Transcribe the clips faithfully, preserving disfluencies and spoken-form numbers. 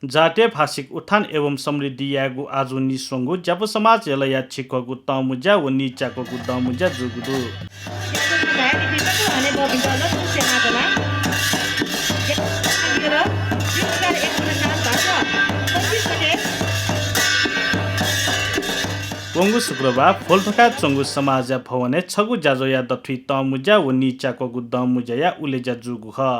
जातीय भाषिक उत्थान एवं समृद्धि यायेगु आजु नीस्वंगु ज्यापु समाज यलया झिक्वःगु तंमुँज्या व नीच्याक्वःगु दंमुँज्या जूगु दु। वंगु शुक्रबार भोलथ्वकाय् च्वंगु समाजया भवनय् छगू ज्याझ्वःया दथुइ तंमुँज्या व नीच्याक्वःगु दंमुँज्याया उलेज्या जूगु खः।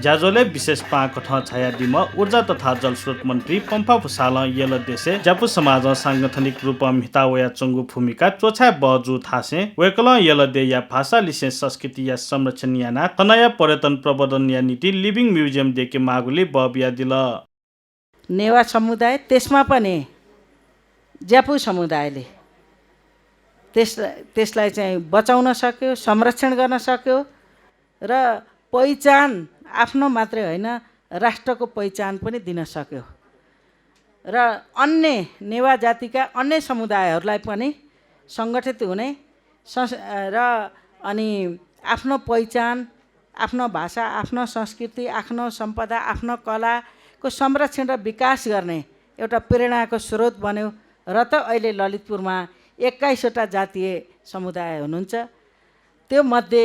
ज्याझ्वलय् विशेष पाहां कथं झायादीम्ह ऊर्जा तथा जलस्रोत मन्त्री पम्फा भुसालं यल देशय् ज्यापु समाजं सांगठनिक रूपं म्हिता वयाच्वंगु भूमिका च्वछाये बहःजू धासें वय्कलं यल देय्या भाषा लिसें संस्कृतिया संरक्षण यानाः थनया पर्यटन प्रवर्धनया निंतिं living museum दयेके माःगुलिइ बः बियादिल। नेवाः समुदाय, त्यसमा पनि ज्यापु समुदायले त्यस-, त्यसलाई चाहिँ बचाउन सक्यो, संरक्षण गर्न सक्यो र पहिचान, आफ्नो मात्रै होइन, राष्ट्रको पहिचान पनि दिन सक्यो र अन्य नेवाः जातिका अन्य समुदायहरूलाई पनि सङ्गठित हुने सं-, र अनि आफ्नो पहिचान, आफ्नो भाषा, आफ्नो संस्कृति, आफ्नो सम्पदा, आफ्नो कलाको संरक्षण र विकास गर्ने एउटा प्रेरणाको स्रोत बन्यो। र त अहिले ललितपुरमा एक्काइसवटा जातीय समुदाय हुनुहुन्छ। त्यो मध्ये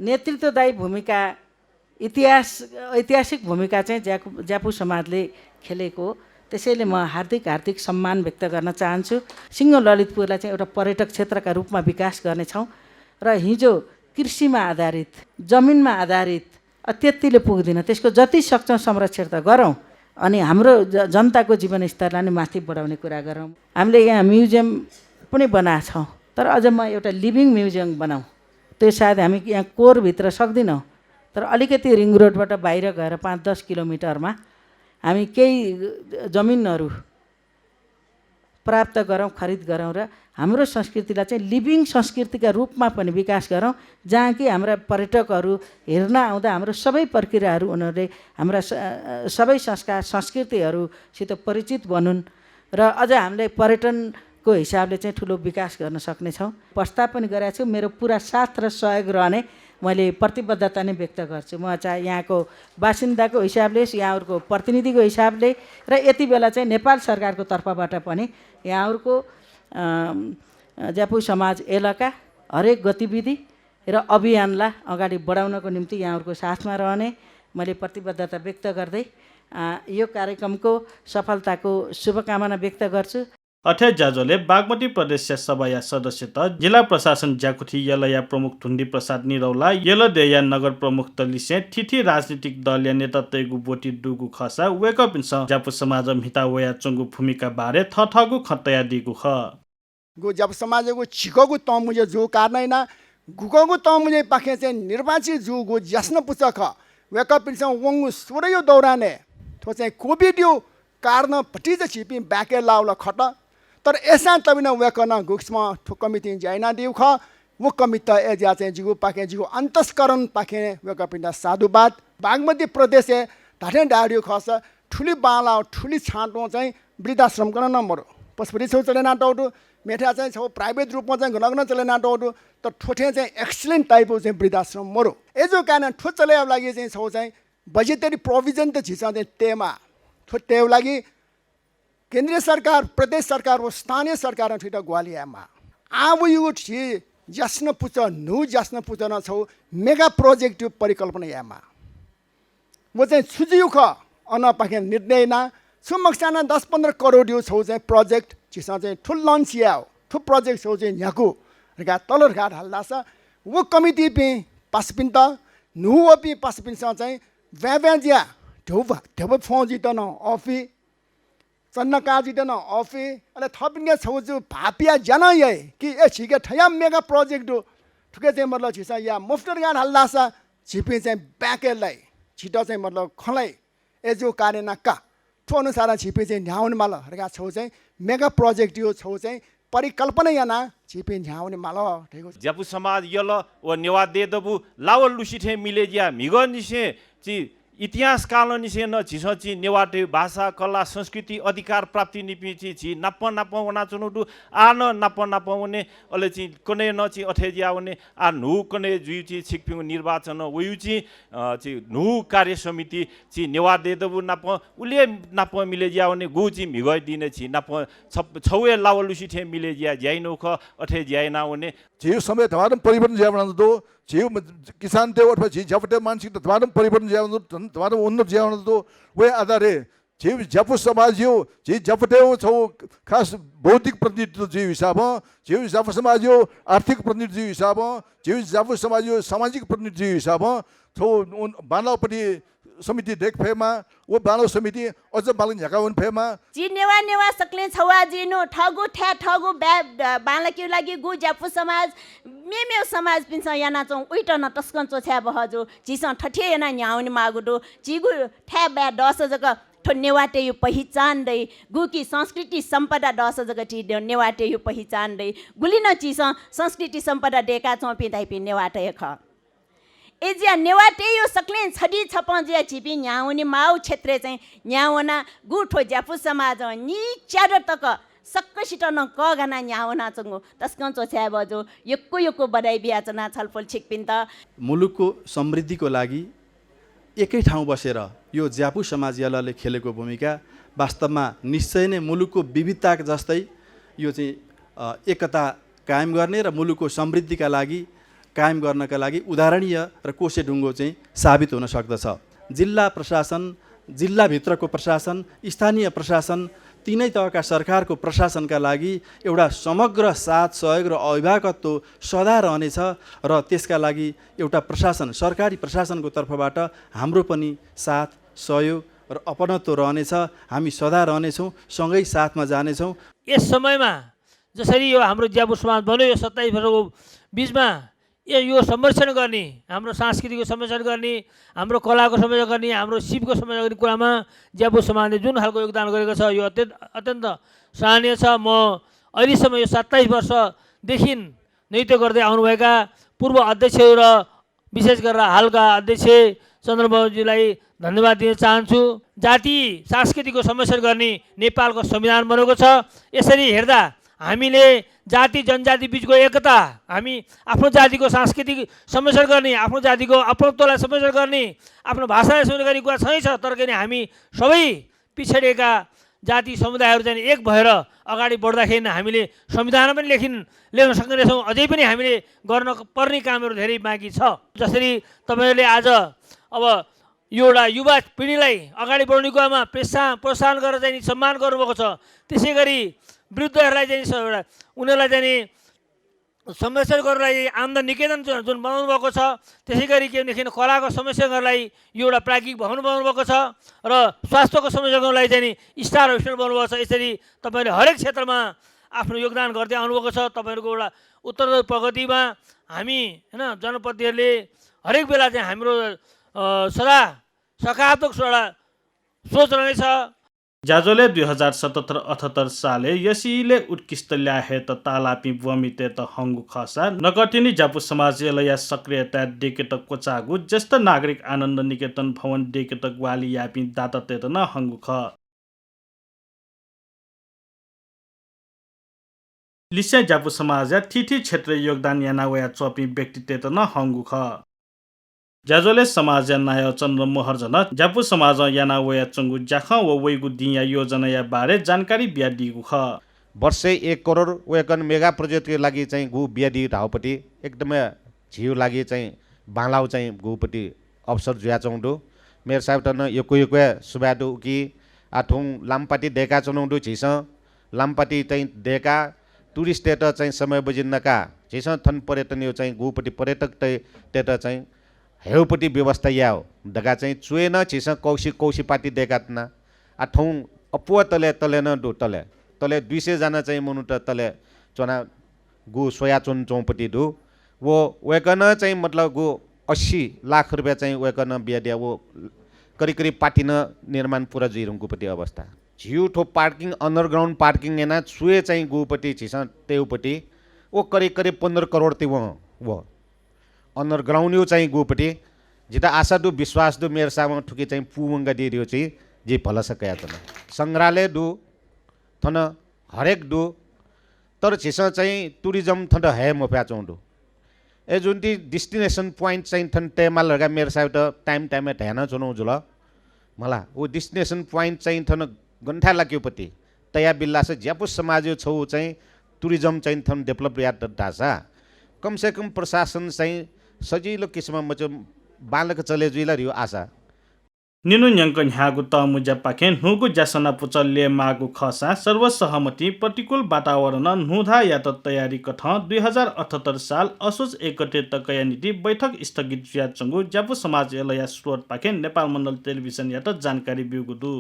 नेतृत्वदायी भूमिका, इतिहास, ऐतिहासिक भूमिका चाहिँ ज्याकु-, ज्यापु समाजले खेलेको हो। त्यसैले म हार्दिक, हार्दिक सम्मान व्यक्त गर्न चाहन्छु। सिंह ललितपुरलाई चाहिँ एउटा पर्यटक क्षेत्रका रूपमा विकास गर्नेछौँ र हिजो कृषिमा आधारित, जमिनमा आधारित, अ, त्यतिले पुग्दिन। त्यसको जति सक्छौँ संरक्षण त गरौँ, अनि हाम्रो ज-, जनताको जीवनस्तरलाई नि माथि बढाउने कुरा गरौँ। हामीले यहाँ museum पनि बनाएको छौँ, तर अझ म एउटा living museum बनाऊँ। त्यो सायद हामी यहाँ कोरभित्र सक्दिनौँ, तर अलिकति रिङ रोडबाट बाहिर गएर पाँच दस किलोमिटरमा हामी केही जमिनहरू प्राप्त गरौँ, खरिद गरौँ र हाम्रो संस्कृतिलाई चाहिँ living संस्कृतिका रूपमा पनि विकास गरौँ, जहाँ कि हाम्रा पर्यटकहरू हेर्न आउँदा हाम्रो सबै प्रक्रियाहरू उनीहरूले हाम्रा स-, सबै संस्कार, संस्कृतिहरूसित परिचित बनुन् र अझ हामीले पर्यटनको हिसाबले चाहिँ ठुलो विकास गर्न सक्नेछौँ। प्रस्ताव पनि गरेको छु, मेरो पुरा साथ र सहयोग रहने मैले प्रतिबद्धता नै व्यक्त गर्छु। म चाहिँ यहाँको बासिन्दाको हिसाबले, यहाँहरूको प्रतिनिधिको हिसाबले र यति बेला चाहिँ नेपाल सरकारको तर्फबाट पनि यहाँहरूको, अम, ज्यापु समाज यलका हरेक गतिविधि र अभियानलाई अगाडि बढाउनको निम्ति यहाँहरूको साथमा रहने मैले प्रतिबद्धता व्यक्त गर्दै, अ, यो कार्यक्रमको सफलताको शुभकामना व्यक्त गर्छु। अथे ज्याझ्वलय् बागमती प्रदेशया सभाया सदस्यत, जिल्ला प्रशासन ज्याकुथि यलया प्रमुख धुण्डी प्रसाद निरौला, यल देय्‌या नगर प्रमुखत लिसें थीथी राजनीतिक दलया नेतातय्‌गु ब्वति दुगु खःसा वय्‌कःपिन्सं ज्यापु समाजं म्हिता वयाच्वंगु भूमिका बारे थःथःगु खँ तयादीगु खः। गु ज्यापु समाजयागु झिकःगु तंमुँज्या जूगु कारणं यानाः गुकःगु तंमुँज्यापाखें चाहिँ निर्वाचित जूगु ज्यासना पुचः खः। वय्‌कःपिन्सं वंगु स्वरयु दौरानय् थ्व चाहिँ कोभिडयु कारणं भतिचा झीपिं back-य् लाःगु ला खः। तर अय्‌सां तबिनं वय्‌कलं गुकिसिमं थ्व कमिटीं ज्या यानादीगु खः। व कमिटीत अय्‌जुयाः चाहिँ जिगुपाखें, जिगु अन्तस्करणपाखें वय्‌कःपिन्त साधुवाद। बागमती प्रदेशय् धात्थें धायेगु खःसा थुलि बांलाः, थुलि छाँटुं चाहिँ वृद्धाश्रम गन नं मरु। पशुपति छगू चले यानातःगु दु, मेथाय् चाहिँ छगू private रूपं चाहिँ गन गन चले यानातःगु दु, तर थ्व थें चाहिँ excellent type-यु चाहिँ वृद्धाश्रम मरु। अय्‌जूगु कारणं थ्व चले यायेगु लागि चाहिँ छगू चाहिँ budgetary provision त झीसं चाहिँ तयेमाः। थ्व तयेगु लागि केन्द्रीय सरकार, प्रदेश सरकार व स्थानीय सरकारं थुइत ग्वाहालि यायेमाः। आः वइगु झी ज्यासना पुचः, न्हू ज्यासना पुचः नं छगू mega project-यु परिकल्पना यायेमाः। व चाहिँ छु जुइगु खः, अनंपाखें निर्णय यानाः छु मखुसां नं दस पन्ध्र करोडयु छगू चाहिँ project झीसं चाहिँ थ्व launch यायेगु, थ्व project छगू चाहिँ न्ह्याकू धकाः तल धकाः धाल धाःसा व कमिटीपिं पासापिन्त, न्हू वःपिं पासापिन्सं चाहिँ ब्वाँय् ब्वाँय् जुयाः ध्यबा, ध्यबा फ्वं जुइत नं अःपुइ, चन्दा काः जुइत नं अःपुइ, अले थःपिन्के छगू छगू भाःपियाः ज्या नं याइ कि, ए, झीके थज्याःम्ह mega project दु, थुके चाहिँ मतलब झीसं याये मफुत धकाः धाल धाःसा झीपिं चाहिँ back-य् लाइ, झीत चाहिँ मतलब खँ लाइ। अय्‌जूगु कारणं यानाः का, थ्व अनुसारं झीपिं चाहिँ न्ह्याः वने माल धकाः छगू चाहिँ mega project-यु छगू चाहिँ परिकल्पना यानाः झीपिं न्ह्याः वने माल धइगु। ज्यापु समाज यल व नेवाः देय् दबू लाव लुसि थें मिलय् जुयाः म्हिगःनिसें छि इतिहास कालंनिसें नं झीसं चाहिँ नेवाःतय् भाषा, कला, संस्कृति, अधिकार प्राप्ति निंतिं चाहिँ झी नाप नाप वनाच्वनु दु। आः नं नाप नाप वने। अले चाहिँ कन्हय् नं चाहिँ अथे जुया वने। आः न्हू कन्हय् जुइ चाहिँ छिकपिंगु निर्वाचन वयु चाहिँ, अ, चाहिँ न्हू कार्य समिति चाहिँ नेवाः देय् दबू नाप उलि नाप मिले जुया वने। गु चाहिँ म्हिगः दिने झी नाप छ-, छगू हे लावलुसी थें मिले जुया ज्या याइनु खः, अथे ज्या याना वने। झीगु समय धमाधम परिवर्तन जुया वनाच्वंगु दु। झीगु किसानतय् अथवा झी ज्यापुतय् मानसिकता धमाधम परिवर्तन जुया वनाच्वंगु दु, धमाधम उन्नत जुया वनाच्वंगु दु। वया आधारय् झीगु ज्यापु समाजयु, झी ज्यापुतय् छगू खास बौद्धिक प्रतिनिधित्व जुइगु हिसाबं, झीगु ज्यापु समाजयु आर्थिक प्रतिनिधि जुइगु हिसाबं, झीगु ज्यापु समाजयु सामाजिक प्रतिनिधि जुइगु हिसाबं छगू उन-, बांलाःपट्टि समिति दयेके फयेमा, व बांलाः समिति अझ बांलाक न्ह्याका वने फयेमा। झी नेवाः नेवाः सकलें छवाः जुइनु, थःगु थाय् थःगु बाय्, अ, बांलाकेगु लागि गु ज्यापु समाज, मेमेगु समाजपिन्सं यानाच्वंगु उइत नं तसकं च्वछाये बहःजू। झीसं थथे यानाः न्ह्यावने माःगु दु। झीगु थाय् बाय् दःसा जक थ्व नेवाःतय्‌यु पहिचान दइ। गुकी संस्कृति सम्पदा दःसा जक झी ने-, नेवाःतय्‌यु पहिचान दइ। गुलि नं झीसं संस्कृति सम्पदा दय्‌काच्वंपिं धाइपिं नेवाःत हे खः। अय्‌जुया नेवाःतय्‌यु सकलें छधी छपं जुया झीपिं न्ह्यावने माःगु क्षेत्रय् चाहिँ न्ह्यावना। गु थ्व ज्यापु समाजं निच्यादँ तक सकसित नं कःघानाः न्ह्यावनाच्वंगु तसकं च्वछाये बहःजू। यक्व यक्व बधाई बियाच्वना छलपोल छिकपिन्त। मुलुकको समृद्धिको लागि एकै ठाउँ बसेर यो ज्यापु समाज यलले खेलेको भूमिका वास्तवमा निश्चय नै मुलुकको विविधता जस्तै यो चाहिँ, अ, एकता कायम गर्ने र मुलुकको समृद्धिका लागि, कायम गर्नका लागि उदाहरणीय र कोसे ढुङ्गो चाहिँ साबित हुन सक्दछ। जिल्ला प्रशासन, जिल्लाभित्रको प्रशासन, स्थानीय प्रशासन, तीनै तहका सरकारको प्रशासनका लागि एउटा समग्र साथ, सहयोग र अभिभावकत्व सदा रहनेछ र त्यसका लागि एउटा प्रशासन, सरकारी प्रशासनको तर्फबाट हाम्रो पनि साथ, सहयोग र अपनत्व रहनेछ। हामी सदा रहनेछौँ, सँगै साथमा जानेछौँ। यस समयमा जसरी यो हाम्रो ज्यापु समाज बन्यो, यो सत्ताइस वर्षको बिचमा यो, यो संरक्षण गर्ने, हाम्रो संस्कृतिको संरक्षण गर्ने, हाम्रो कलाको संरक्षण गर्ने, हाम्रो सिपको संरक्षण गर्ने कुरामा ज्यापु समाजले जुन खालको योगदान गरेको छ, यो अत्यन्त, अत्यन्त सराहनीय छ। म अहिलेसम्म यो सत्ताइस वर्षदेखि नेतृत्व गर्दै आउनुभएका पूर्व अध्यक्षहरू र विशेष गरेर हालका अध्यक्ष चन्द्रमोहनज्यूलाई धन्यवाद दिन चाहन्छु। जाति संस्कृतिको संरक्षण गर्ने नेपालको संविधान बनेको छ। यसरी हेर्दा हामीले जाति जनजाति बीचको एकता, हामी आफ्नो जातिको सांस्कृतिक संरक्षण गर्ने, आफ्नो जातिको अपनत्वलाई संरक्षण गर्ने, आफ्नो भाषालाई संरक्षण गर्ने कुरा छँदै छ, तर पनि हामी सबै पिछडिएका जाति समुदायहरू चाहिँ एक भएर अगाडि बढ्दाखेरि नै हामीले संविधान पनि लेखिन, लेख्न सक्नेछौँ। अझै पनि हामीले गर्न पर्ने कामहरू धेरै बाँकी छ। जसरी तपाईँहरूले आज अब यो एउटा युवा पिँढीलाई अगाडि बढाउने कुरामा प्रेसा-, प्रोत्साहन गरेर चाहिँ नि सम्मान गर्नुभएको छ, त्यसै गरी वृद्धहरूलाई चाहिँ नि स-, एउटा उनीहरूलाई चाहिँ नि संरक्षण गर्नको लागि आनन्द निकेतन जुन, जुन बनाउनु भएको छ, त्यसै गरी के भनेदेखि कलाको संरक्षण गर्नको लागि यो एउटा प्राज्ञिक भवन बनाउनु भएको छ र स्वास्थ्यको संरक्षण गर्नको लागि चाहिँ नि स्टार हस्पिटल बनाउनु भएको छ। यसरी तपाईँले हरेक क्षेत्रमा आफ्नो योगदान गर्दै आउनुभएको छ। तपाईँहरूको एउटा उत्तरोत्तर प्रगतिमा हामी, होइन, जनप्रतिनिधिहरूले हरेक बेला चाहिँ हाम्रो, अ, सदा सकारात्मक एउटा सोच रहनेछ। ज्याझ्वलय् दुई हजार सतहत्तर अठहत्तर सालय् यसिले उत्कृष्ट ल्याः हयेत ताःलाःपिं ब्वमितय्त हंगु खःसा नकतिनि ज्यापु समाज यलया सक्रियताय् दय्केत क्वचाःगु ज्येष्ठ नागरिक आनन्द निकेतन भवन दय्केत ग्वाहालि याःपिं दातातय्त नं हंगु खः। लिसें ज्यापु समाजया थीथी क्षेत्रय् योगदान याना वयाच्वंपिं व्यक्तितय्त नं हंगु खः। ज्याझ्वलय् समाजया नायः चन्द्र महर्जनं ज्यापु समाजं याना वयाच्वंगु ज्याखँ व वइगु दिंया योजनाया बारे जानकारी बियादीगु खः। वर्षय् एक करोड वय्कलं मेगा प्रोजेक्टया लागि चाहिँ गु बियादी धाःगुपति एकदमै झीगु लागि चाहिँ बांलाःगु चाहिँ गुपति अवसर जुयाच्वंगु दु। मेयर साहेबत नं यक्व यक्व सुभाय् दु कि आः थौं लामपाति दय्काच्वनागु दु झीसं। लामपाति चाहिँ दय्काः टुरिस्टतय्त चाहिँ समय बजिन नकाः झीसं थन पर्यटनय् चाहिँ गुपति पर्यटकतय्त चाहिँ हयेगुपति व्यवस्था यायेगु धकाः चाहिँ च्वय् नं झीसं कौसि कौसिपाति दय्काच्वना। आः थौं अप्वः तले, तले नं दु, तले, तले दुई सय जना चाहिँ मनूत तले च्वना गु स्वयाच्वनाच्वंगुपति दु। व वय्कलं चाहिँ मतलब गु अस्सी लाख रुपियाँ चाहिँ वय्कलं बियादिया व करिब करिब पाति नं निर्माण पूरा जुइधुंकूपति अवस्था। झीगु थ्व parking, underground parking याना च्वय् चाहिँ गुपति झीसं तयेगुपति व करिब करिब पन्ध्र करोड ति वं व। Underground यु चाहिँ गुपति जितः आशा दु, विश्वास दु, मेयर साहबं थुकी चाहिँ पूवंकादी धइगु चाहिँ जिं भलसा कयाच्वना। संग्रहालय दु, थन हरेक दु, तर झीसं चाहिँ tourism थन हये मफयाच्वंगु दु। अय् जुन ति destination point चाहिँ थन तयेमाल धकाः मेयर साहबयात time time धयानं च्वनागु जुल। मला, व destination point चाहिँ थन गन्थाय् लाकेगु पति तयाबिल धाःसा ज्यापु समाजया छगू चाहिँ tourism चाहिँ थन develop यात धाःसा कम से कम प्रशासन चाहिँ सजिलो किसिमं मचा बांलाक चले जुइ ला धइगु आशा। निन्हु न्यंक न्ह्याःगु तःमुँज्यापाखें न्हूगु ज्यासना पुचः लयेमाःगु खःसां सर्वसहमतिं प्रतिकूल वातावरणं न्हूधाःयात तयारी कथं दुई हजार अठहत्तर साल असोज एक गते तकया निंतिं बैठक स्थगित जुयाच्वंगु ज्यापु समाज यलया स्रोतपाखें नेपाल मण्डल टेलिभिजनयात जानकारी ब्यूगु दु।